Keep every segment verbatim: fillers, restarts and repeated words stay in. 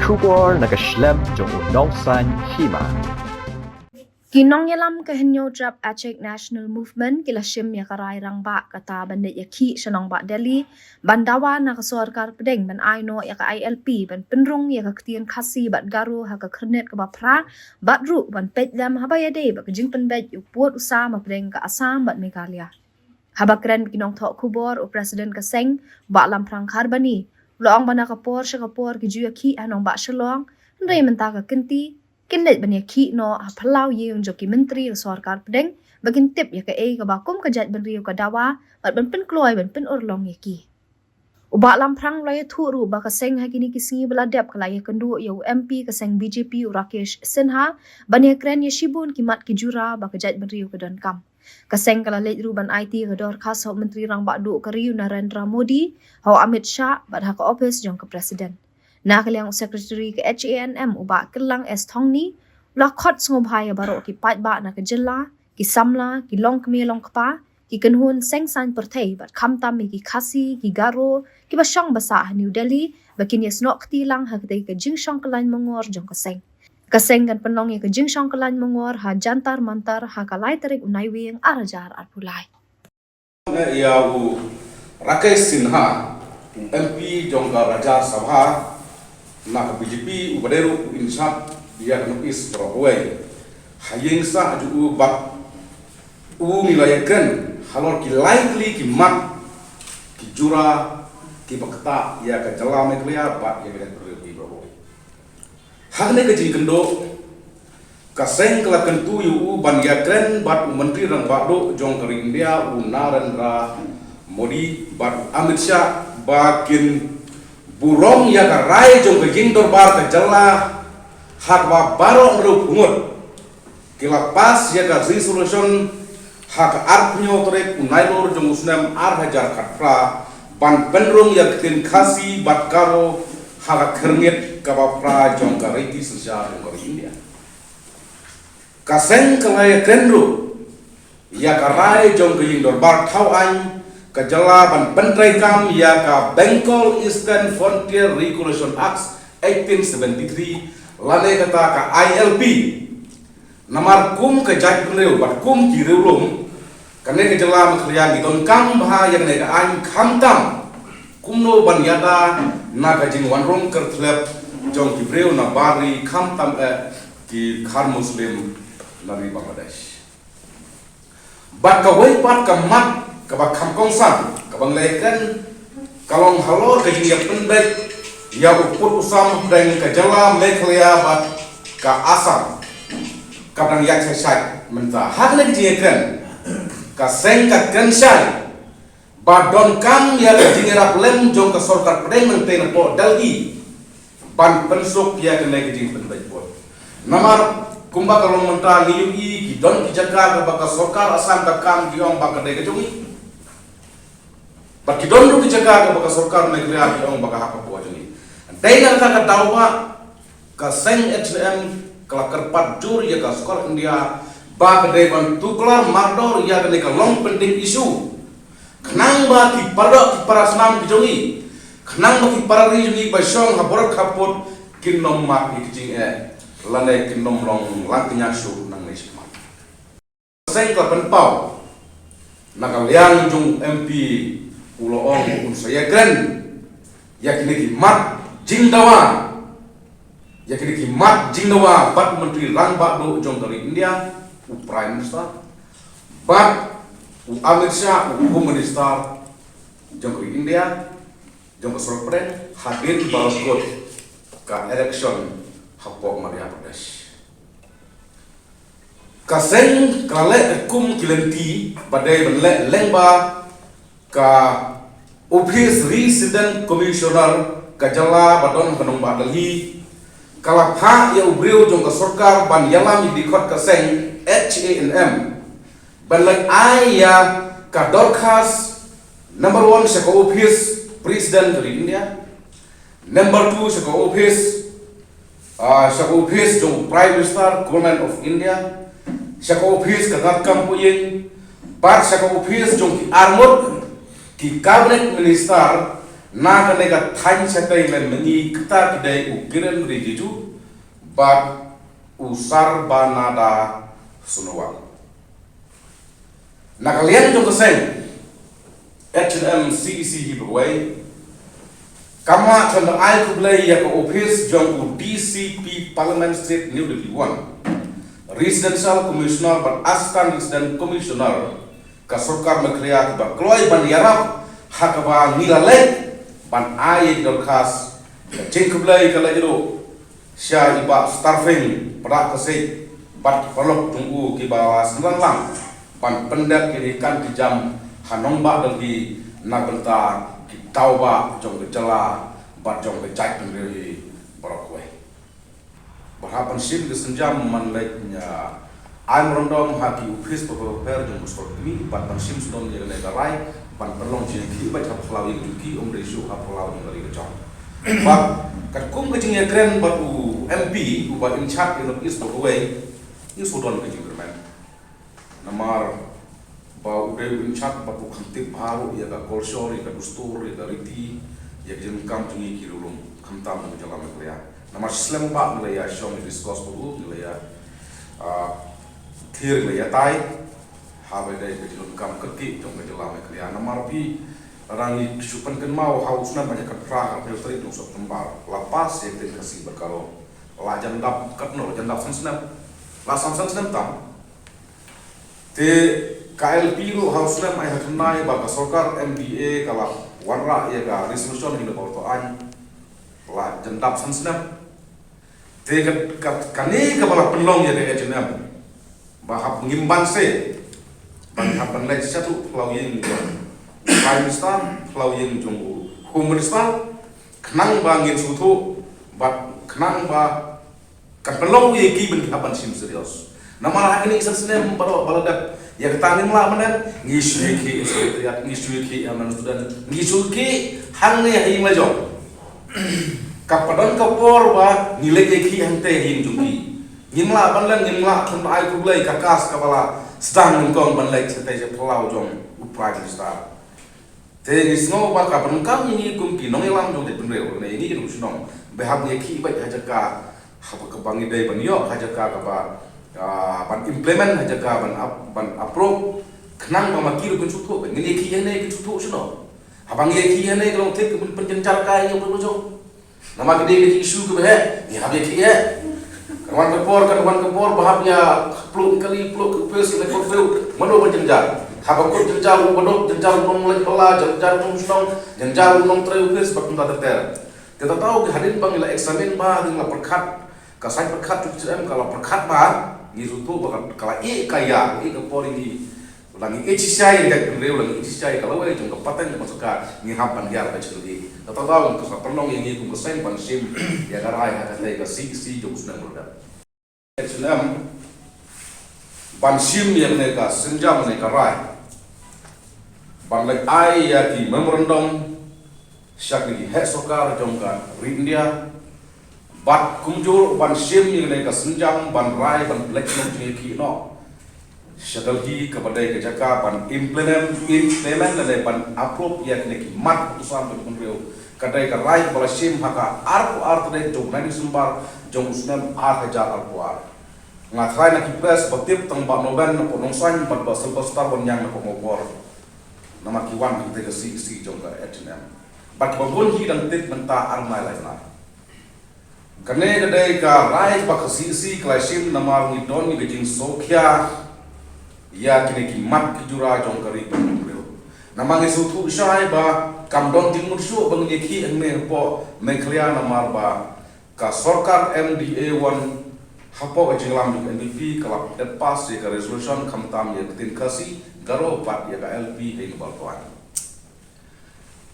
Khubor na ka shlem jong u nongsan hima. Ki nongïalam ka Hynñiewtrep Achik National Movement ki la shim ïa ka rai rangbah kata ban leit ïakhih sha nongbah Delhi ban dawa na ka sorkar pdeng ban ai noh ïa ka I L P ban pynrung ïa ka ktien Khasi bad Garo ha ka khyrnit kaba phra bad ruh ban peit lem haba ïadei bad ka jingpynbeit ïa u pud u sam hapdeng ka Assam bad Meghalaya. Haba kren bad ki nongthoh khubor u President ka seng Bah Lamphrang Kharbani u la ong ba na ka por sha ka por ki ju ïakhih ha nongbah Shillong, hynrei mynta ka kynti kin leit ban ïakhih noh ha phyllaw ïing jong ki myntri ka sorkar pdeng ba kin tip ïa kaei kaba kum ka jaitbynriew ka dawa bad ban pynkloi ban pynurlong ïa ki. U Bah Lamphrang u la ïathuh ruh ba ka seng ha kine ki sngi ba la dep ka la ïakynduh ïa u M P ka seng B J P u Rakesh Sinha ban ïakren ïa shibun ki mat ki jura ba ka jaitbynriew ka donkam. Ka seng ka la leit ruh ban aiti ka dorkhas ha u Myntri Rangbah Duh ka ri u Narendra Modi, ha u Amit Shah bad ha ka ophis jong ka President. Na ka liang u Secretary ka H A N M u Bah Kyllang S Thongni u la khot sngewbha ïa baroh ki paidbah na ka jylla, ki samla, ki longkmie longkpa, ki kynhun seng saiñ pyrthei bad khamtam ïa ki Khasi, ki Garo kiba shong ba sah ha New Delhi ba kin ïasnoh kti lang ha katei ka jingshong kyllain mongor jong ka seng. Ka seng kan pynlong ïa ka jingshong kyllain mongor ha Jantar Mantar ha ka lai tarik u Naiwieng ar hajar arphew lai. Ïa u Rakesh Sinha, u M P jong ka Rajya Sabha na ka B J P, uba dei ruh u in charge ïa ka North East baroh kawei, ha ïing sah jong u bad u ngi la ïakren halor ki lai tylli ki mat ki jura kiba ktah ïa ka jylla Meghalaya bad ïa ka jaitbynriew baroh kawei. Hangne ka jingkynduh, ka seng ka la kyntu ïa u ban ïakren bad u Myntri Rangbah Duh jong ka ri India u Narendra Modi bad u Amit Shah ba kin burom ïa ka rai jong ka ïing dorbar ka jylla ha kaba baroh ngut ki la pass ïa ka resolution ha ka arphew tarik u Nailur jong u snem ar hajar khatphra ban pynrung ïa ka ktien Khasi bad Garo ha ka khyrngit kaba phra jong ka riti synshar jong ka ri India. Ka seng ka la ïakren ruh ïa ka rai jong ka ïing dorbar thaw aiñ ka jylla ban pyntreikam ïa ka Bengal Eastern Frontier Regulation Act eighteen seventy-three lane kata ka I L P. Namar kum ka jaitbynriew bad kum ki riewlum, kane ka jylla Meghalaya ngi donkam bha ïa kane ka aiñ, khamtam kumno ban ïada na ka jingwanrung kyrthlep jong ki briew na bar ri, khamtam eh ki khar Muslim na ri Bangladesh. Bad kawei pat ka mat kaba kham kongsan kaba ngi la ïakren ka long halor ka jingïapynbeit ïa u pud u sam hapdeng ka jylla Meghalaya bad ka Assam kaba dang ïaid shai shai mynta. Ha kane ka jingïakren ka seng ka kren shai ba donkam ïa ka jingïarap lem jong ka sorkar pdeng nangtei napoh Delhi ban pynsuk ïa kane ka jingpynbeit pud. Namar kumba ka long mynta ngi ïohi ki don ki jaka kaba ka sorkar Assam ka kam ki ong ba ka dei ka jong ngi, bad ki don ruh ki jaka kaba ka sorkar Meghalaya ki ong ba ka hap ka pdeng jong ngi. Dei na kata ka daw ba ka seng H A N M ka la kyrpad jur ïa ka sorkar India ba ka dei ban tuklar mardor ïa kane ka long pending issue. Khnang ba ki para doh ki para snam ki jong ngi, khnang ba ki para ri jong ngi ba shong ha border khappud kin ym mad ïa ki jingeh lane kin ym long lang kñia shuh nangne shakhmat. Seng ka pynpaw na ka liang jong M P u la ong un sa ïakren ïa kine ki mat jingdawa, ïa kine ki mat jingdawa bad u Myntri Rangbah Duh jong ka ri India, u Prime Minister, bad u Amit Shah, u Home Minister jong ka ri India, jong ka sorkar pdeng, hadien ba la kut ka election hapoh Madhya Pradesh. Ka seng ka la leh kum ki lynti ba dei ban leh lyngba ka Office Resident Commissioner ka jylla ba don ha nongbah Delhi, ka la phah ïa u briew jong ka sorkar ban ïalam ïa ki dkhot ka seng H A N M ban leit ai ïa ka dorkhas number one sha ka office President ka ri India, number two sha ka office, ah, sha ka office jong Prime Minister, Government of India, sha ka office ka Tat Kampuing, bad sha ka office jong ki arngut ki Cabinet Minister Na kane ka thaiñ shatei lem mynta ki dei u Kiren Rijiju bad u Sarbananda Sonowal. Na ka liang jong ka seng H N M C E C hi bawei, kam lah ban ai khublei ïa ka office jong u D C P Parliament Street New Delhi one, Residential Commissioner bad Assistant Resident Commissioner ka sorkar Meghalaya kiba kloi ban ïarap ha kaba ngi la leit ban ai ïa ki dorkhas. Ka jingkhublei ka la ïaroh sha i Bah Starfing Pdeng Kasik bad ki paralok jong u kiba la synran lang ban pyndep ïa ki kam ki jam ha nongbah Delhi na bynta ki thaw bah jong ka jylla bad jong ka jaitbynriew hi baroh kawei. Bad hap ban shim ka sienjam ban leit, ah, ai memorandum ha ki office bapher bapher jong u sorkar bad ban shim sdang ïa kane ka rai ban pynlong jingïakhih beit ha phyllaw ïing jong ki, ym dei shuh ha phyllaw ïing ka ri ka jong. Bad katkum ka jingïakren bad u M P uba in charge ïa North East bawei, ngi shu don ka jingkyrmen. Namar ba u dei u in charge bad u kham tip bha ruh ïa ka culture, ïa ka dustur, ïa ka riti, ïa ka jingdonkam jong ngi ki riewlum, khamtam jong ka jylla Meghalaya. Namar shi slem bha ngi la ïa shong, ngi discuss bad u, ngi la ïa, ah, thied, ngi la ïa tai ha ba dei ka jingdonkam kyrkieh jong ka jylla Meghalaya. Namar phi, lada ngi shu pynkynmaw ha u snem ba ïa ka phra ka phew tarik jong September la pass ïa ka ktien Khasi bad Garo. La jan dap katno, la jan dap san snem. La san san snem tam. Te ka L P ruh ha u snem ai ha tynai ba ka sorkar M D A ka la wanrah ïa ka resolution hi na ka bor to aiñ, la jan dap san snem. Te ka, ka, kane kaba la pynlong ïa ka H N M ba hap ngim banse ban hap ban leit shaduh phyllaw ïing jong u Prime Minister, phyllaw ïing jong u Home Minister, khnang ba ngin sngewthuh bad khnang ba kan pynlong ïa ki ban ki hap ban shim serious. Namar ha kine ki san snem baroh ba la dep ïa kata ngim lah ban leit, ngi shu ïakhih ïa secretariat, ngi shu ïakhih ïa u student, ngi shu ïakhih hangne ha ïing la jong. Kam pat don ka por ba ngi leit ïakhih hangtei ha ïing jong ki. Ngim lah ban leit, ngim lah ban ai khublei, ka kas kaba la sdang nyngkong ban leit shatei sha phyllaw jong u Prime Minister. Te ngi sngew ba ka pyndonkam ïa ngi kum ki nongïalam jong ka jaitbynriew ne ïa ngi ki nongshong shnong ba hap ngi ïakhih beit ha jaka haba kaba ngi dei ban ïoh, ha jaka kaba, ah, ban implement, ha jaka ban ap-, ban approve, khnang ba ma ki ruh kin sngewthuh beit. Ngin ïakhih hangne kin sngewthuh shano? Haba ngi ïakhih hangne ka long thik ka pyn-, pynjynjar kai ïa u ba jong. Namar ki dei ki issue kiba heh, ngi hap ïakhih heh. Kan wan ka por, kan wan ka por ba hap ïa pluh kali, pluh ki office, ki office, mano ban jynjar. Haba kut jynjar u baduk, jynjar u nongleit bylla, jynjar u nongshnong, jynjar u nongtrei office, bad kumta ter ter. Te ta taw ki hadien ba ngi la examine ba, hadien la pyrkhat, ka saiñ pyrkhat jong ka H N M ka la pyrkhat ba, ngi sngewthuh ba ka, ka la ïeh ka ïa, ïeh ka por ïa ngi. La ngi ïeit shisha ïa ka jaitbynriew, la ngi ïeit shisha ïa ka lawei jong ka pateng ka ban sorkar, ngi hap ban hiar beit sha Delhi. Kata daw ka sa pynlong ïa ngi kum ka seng ban shim ïa ka rai ha katei ka C E C jong u snem ba la dep. H N M ban shim ïa kane ka sienjam ne ka rai ban leit ai ïa ki memorandum sha ki heh sorkar jong ka ri India. Bad kumjuh ban shim ïa kane ka sienjam ban rai ban pynleit noh jingïakhih noh sha Delhi kaba dei ka jaka ban implement, implement lane ban approve ïa kine ki mat putusan jong ka jaitbynriew. Ka dei ka rai kaba la shim ha ka arphew ar tarik jong u Disembar jong u snem ar hajar arphew ar. Nga tharai na ki press ba tip tang Bah Noben na pdeng Nongsan bad Bah Sylvester Wanniang na pdeng Mawphor. Namar ki wan hangtei ka C E C jong ka H N M. Bad kiba bun hi dang tip mynta ar bnai lai bnai. Kane ka dei ka rai ba ka C E C ka la shim namar ngi don ïa ka jingsngewkhia ïa kine ki mat ki jura jong ka ri bad ka jaitbynriew. Namar ngi sngewthuh shai ba kam don jingmut shuh ba ngin ïakhih hangne hapoh Meghalaya namar ba ka sorkar M D A one hapoh ka jingïalam jong N P P ka la dep pass ïa ka resolution khamtam ïa ka ktien Khasi, Garo bad ïa ka L P ha ïing bad thaw.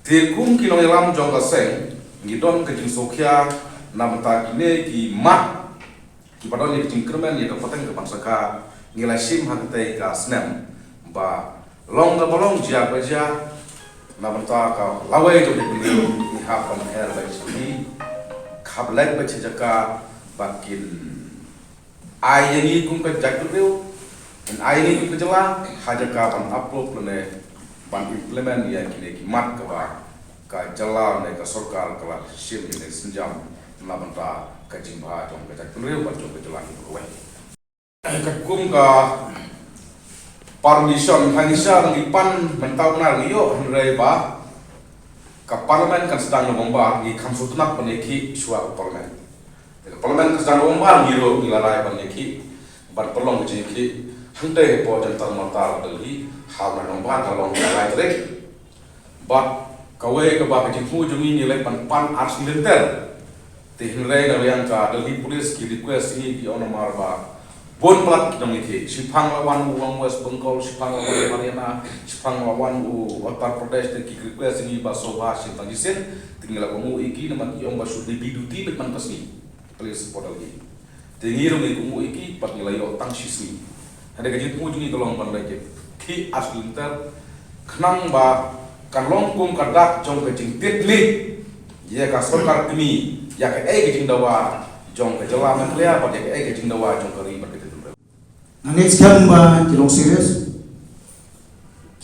Te kum ki nongïalam jong ka seng ngi don ka jingsngewkhia na bynta kine ki mat kiba don ïa ka jingkyrmen ïa ka pateng ka ban sorkar, ngi la shim ha katei ka snem ba long kaba long, jia ba jia, na bynta ka lawei jong ka jaitbynriew ngi hap ban her beit sha ki, hap leit beit sha jaka ba kin ai ïa ngi kum ka jaitbynriew, kin ai ïa ngi kum ka jylla ha jaka ban approve lane ban implement ïa kine ki mat kaba ka jylla ne ka sorkar ka la shim ïa ka sienjam na bynta ka jingbha jong ka jaitbynriew bad jong ka jylla hi baroh kawei. Katkum ka permission ha ngi sha ngi pan mynta u bnai ngi ïoh, hynrei ba ka Parliament kan sdang November, ngi kham sngewtynnat ban ïakhih shuwa ka Parliament. Te ka Parliament ka sdang November, ngi ruh ngi la rai ban ïakhih, ban pynlong ka jingïakhih hangtei hapoh Jantar Mantar Delhi ha u bnai November, ka long ka lai tarik. Bad kawei kaba ka jingthmu jong ngi, ngi leit ban pan ar sngi lynter. Te hynrei na liang ka Delhi Police ki request ïa ngi, ki ong namar ba bun palat ki nongïakhih. Shiphang la wan u long West Bengal, shiphang la wan Haryana, shiphang la wan u Uttar Pradesh, te ki request ïa ngi ba sngewbha shim tang shisien. Te ngi la kohnguh ïa ki namar ki ong ba shu dei duty beit man ka sngi. Police border ïa ngi. Te ngi ruh ngi kohnguh ïa ki bad ngi la ïoh tang shi sngi. Hynrei ka jingthmu jong ngi ka long ban leit ïakhih ar sngi lynter, khnang ba kan long kum ka dak jong ka jingtied leit ïa ka sorkar kmie ïa kaei ka jingdawa jong ka jylla Meghalaya bad ïa kaei ka jingdawa jong ka ri bad ka jaitbynriew. Nga ngeit skhem ba ki long serious.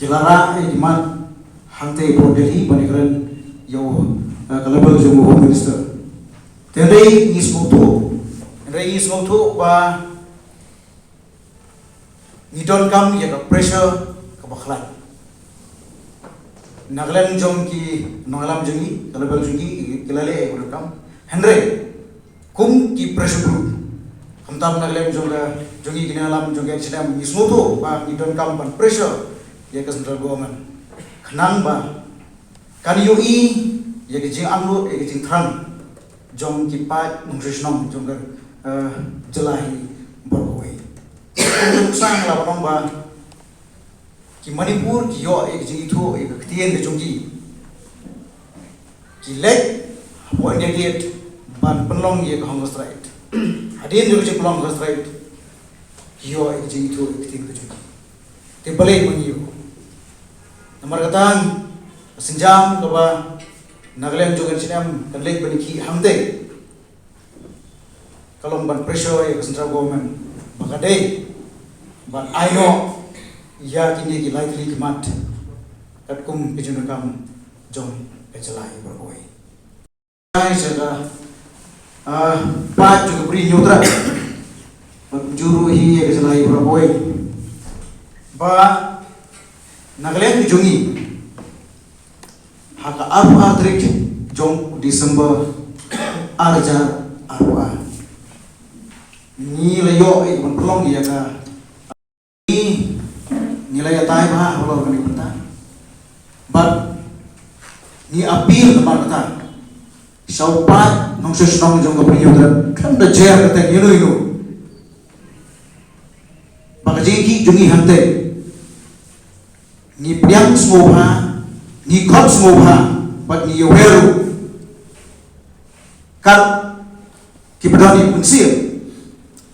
Ki la rah ïa ki mat hangtei hapoh Delhi ban ïakren ïa u, eh, ka level jong u Home Minister. Te hynrei ngi sngewthuh, hynrei ngi sngewthuh ba ngi donkam ïa ka pressure kaba khlaiñ. Na ka liang jong ki nongïalam jong ngi, ka level jong ngi, ki la leh ïa ka donkam. Hynrei kum ki pressure group, khamtam na ka liang jong ka, jong ngi ki nongïalam jong ka H A N M, ngi sngewthuh ba ngi donkam ban pressure ïa ka central government khnang ba kan ïohi ïa ka jingangnud, ïa ka jingthrang jong ki paid nongshong shnong jong ka, eh, jylla hi baroh kawei. Ngi sngewthuh la ban ong ba ki Manipur ki ïoh ïa ka jingithuh ïa ka ktien ka jong ki. Ki leit hapoh India Gate ban pynlong ïa ka hunger strike. Hadien jong ka jingpynlong hunger strike, ki ïoh ïa ka jingithuh ïa ka ktien ka jong ki. Te balei ma ngi ïoh? Namar kata ka sienjam kaba na ka liang jong ka H A N M kan leit ban ïakhih hangtei, ka long ban pressure ïa ka central government ba ka dei ban ai noh ïa kine ki lai tylli ki mat katkum ka jingdonkam jong ka jylla hi baroh kawei. Ai sha ka, ah, paid jong ka Bri Hynñiewtrep bad kumjuh ruh hi ïa ka jylla hi baroh kawei ba na ka liang ka jong ngi, ha ka arphew ar tarik jong December ar hajar arphew ar, ngi la ïoh ïa ka ban pynlong ïa ka, ngi, ngi la ïatai bha halor kane ka bynta. Bad ngi appeal namar kata sha u paid nongshong shnong jong ka Bri Hynñiewtrep, khlem da jer kata ïano ïano, ba ka jingïakhih jong ngi hangtei ngi pdiang sngewbha, ngi khot sngewbha bad ngi ïawer ruh. Kat kiba don ïa ka mynsiem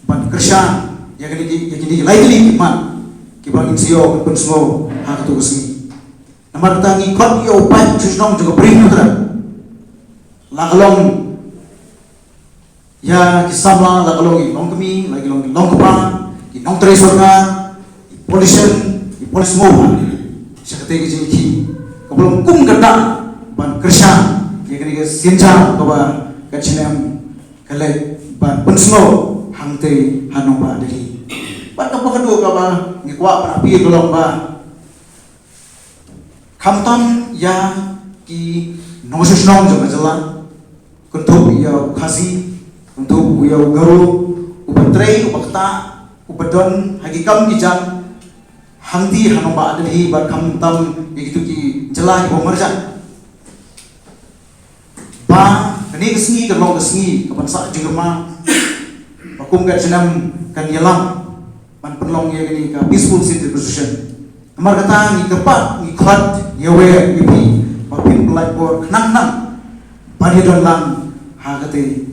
ban kyrshan ïa kine ki, ïa kine ki lai tylli ki mat kiba ngin sa ïoh ban pynsngew ha kato ka sngi. Namar kata ngi khot ïa u paid shnong jong ka Bri Hynñiewtrep, la ka long ïa ki samla, la ka long ki longkmie, la ki long ki longkpa, ki nongtrei sorkar, ki politician, ki police mo, sha katei ka jingïakhih kaba long kum ka dak ban kyrshan ïa kane ka sienjam kaba ka H A N M ka leit ban pynsngew hangtei ha nongbah Delhi. Bad kaba khatduh kaba ngi kwah ban appeal ka long ba khamtam ïa ki nongshong shnong jong ka jylla, kynthup ïa u Khasi, kynthup ïa u Garo, uba trei, uba ktah, uba don ha ki kam ki jam hangtei ha nongbah Delhi bad khamtam ïa kito ki jylla kiba marjan. Ba kane ka sngi kan long ka sngi kaban sah jingkyrmen ba kum ka H A N M kan ïalam ban pynlong ïa kane ka peaceful sit-in demonstration. Namar kata ngi kyrpad, ngi khot, ngi wer ïa phi ba phin pynlait bor khnang khnang ban ïadon lang ha katei